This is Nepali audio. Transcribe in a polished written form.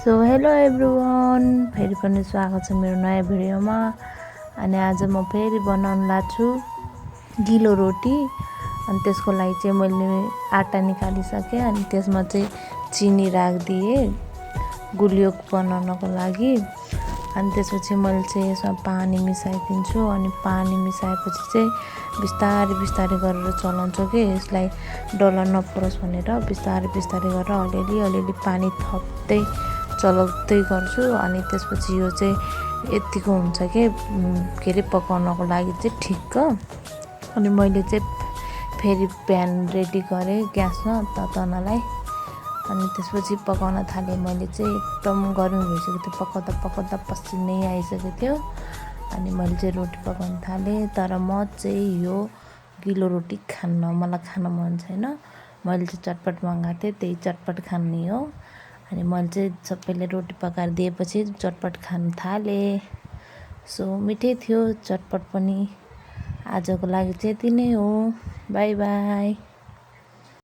सो हेलो एभ्रिवान, फेरि पनि स्वागत छ मेरो नयाँ भिडियोमा। अनि आज म फेरि बनाउन लाग्छु गिलो रोटी। अनि त्यसको लागि चाहिँ मैले आटा निकालिसकेँ। अनि त्यसमा चाहिँ चिनी राखिदिएँ गुलियो बनाउनको लागि। अनि त्यसपछि मैले चाहिँ यसमा पानी मिसाइदिन्छु। अनि पानी मिसाएपछि चाहिँ बिस्तारै बिस्तारै गरेर चलाउँछु कि यसलाई डल्ला नपरोस् भनेर। बिस्तारै बिस्तारै गरेर अलिअलि पानी थप्दै चलाउँदै गर्छु। अनि त्यसपछि यो चाहिँ यतिको हुन्छ कि के अरे पकाउनको लागि चाहिँ ठिक्क। अनि मैले चाहिँ फेरि प्यान रेडी गरेँ ग्यासमा तताउनलाई। अनि त्यसपछि पकाउन थालेँ। मैले चाहिँ एकदम गर्मी भइसकेको थियो, पकाउँदा पकाउँदा पसिनै आइसकेको थियो। अनि मैले चाहिँ रोटी पकाउन थालेँ। तर म चाहिँ यो गिलो रोटी खान्न, मलाई खान मन छैन। मैले चाहिँ चटपट मगाएको थिएँ, त्यही चटपट खाने हो। अनि मैले चाहिँ सबैले रोटी पकाएर दिएपछि चटपट खान थालेँ। सो मिठै थियो चटपट पनि। आजको लागि चाहिँ यति नै हो। By by.